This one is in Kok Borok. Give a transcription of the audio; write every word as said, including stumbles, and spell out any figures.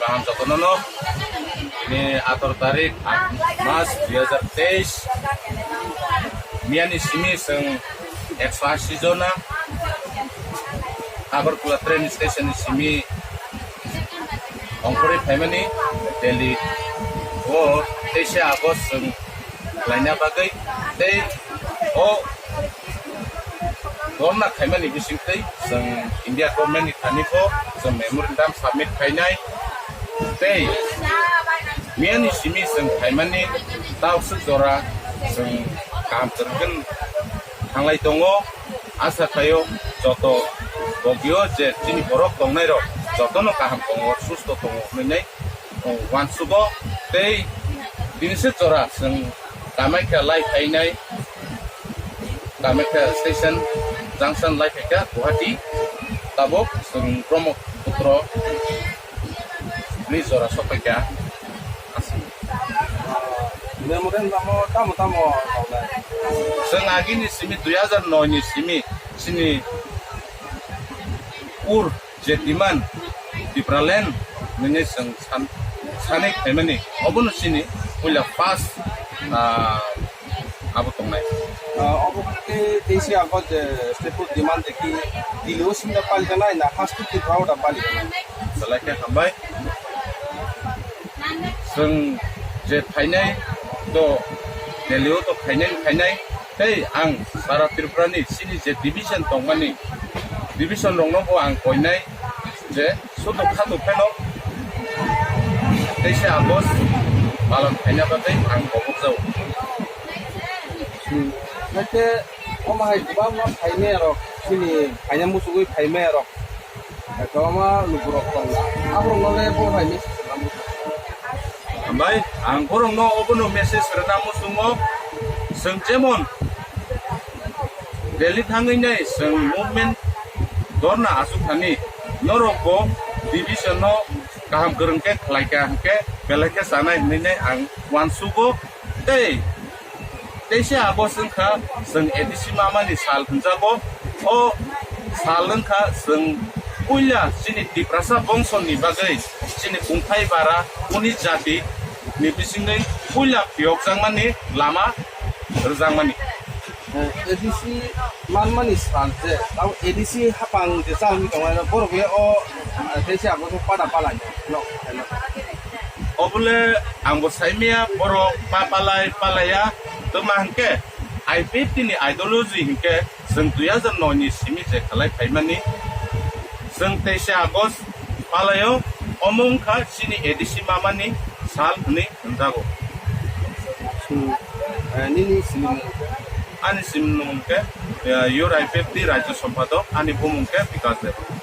Kaham jotono no. Ini atharo tarik, aat mas dui hazar teis. Miyani simi chwng ekso ashi jona Agartala train station ni simi ongkhorwi phaimani Delhi o teisa August chwng khlaina bagwi tei o dhorna khaimani bisingtwi chwng India government ni thani bo chwng memorandum submit khainai tei miyani simi chwng khaimani tausuk jora chwng kaham kwrwngkhe thanglai tongo. Asa khaio joto bogio je chini borok tongnairok jotono kaham tongo, susto tongo hwnwi uansugo tei tini se jora chwng Kamakhya lai phainai, Kamakhya station junction lai phaikha Guwahati, tabuk chwng Brahmaputra ni jora sokphaikha. Memorandum o tamo tamo tongnai? Chwng agini simi dui hazar noi ni simi chini ur je demand Tipraland nini chwng san-, sanwi khaimani, obono chini puila first, ah, abo tongnai. Ah, obo khe teisa August je staple demand de ki Delhi o simi da pali janai na haste Tripura o da pali? Belai khe hambai. Chwng je phainai to Delhi o to phainai phainai tei ang sara Tripura ni chini je division tongmani division rokno bo ang koinai je sudu khatu pheno teisa August palan khaina bagwi ang kobokjao. Hmm. Haikhe omo hai kwbangma phaimaya rok, chini phaina muchugwi phaimaya rok, kwbangma lukurok tongo. Aborokno le bo hai message rwna muchungo. Hambai, ang borokno obono message rwna muchungo, chwng jemon Delhi thangwi nai chwng movement dhorna achuk thani, norok bo division no kaham kwrwng khe khlai kha hwnkhe belai khe chanai hwnwi nai ang uansugo. Tei teisa August wngkha chwng A D C mamani sal hwnjago. O sal wngkha chwng puila chini Tiprasa bongso ni bagwi chini kungthai bara uni jati ni bisingwi puila phiyokjakmani lama rwjakmani. Eh, A D C manmani sal je, tamo A D C hapang je chal wngwi tongnai, borok le o, eh, teisa August o pada palai no, no, no. Obole ang bo saimaya borok pa palai palaiya, twma hwnkhe I P F T ni ideology hwnkhe chwng dui hazar noi ni simi je khalai phaimani, chwng teisa August palaio, omo wngkha chini A D C mamani sal hwnwi hwnjago. Hmm. Eh, nini simi mung? Ani simi mung hwnkhe, eh, Youth I P F T Rajya Sampadok, ani bumung khe Bikash Debbarma.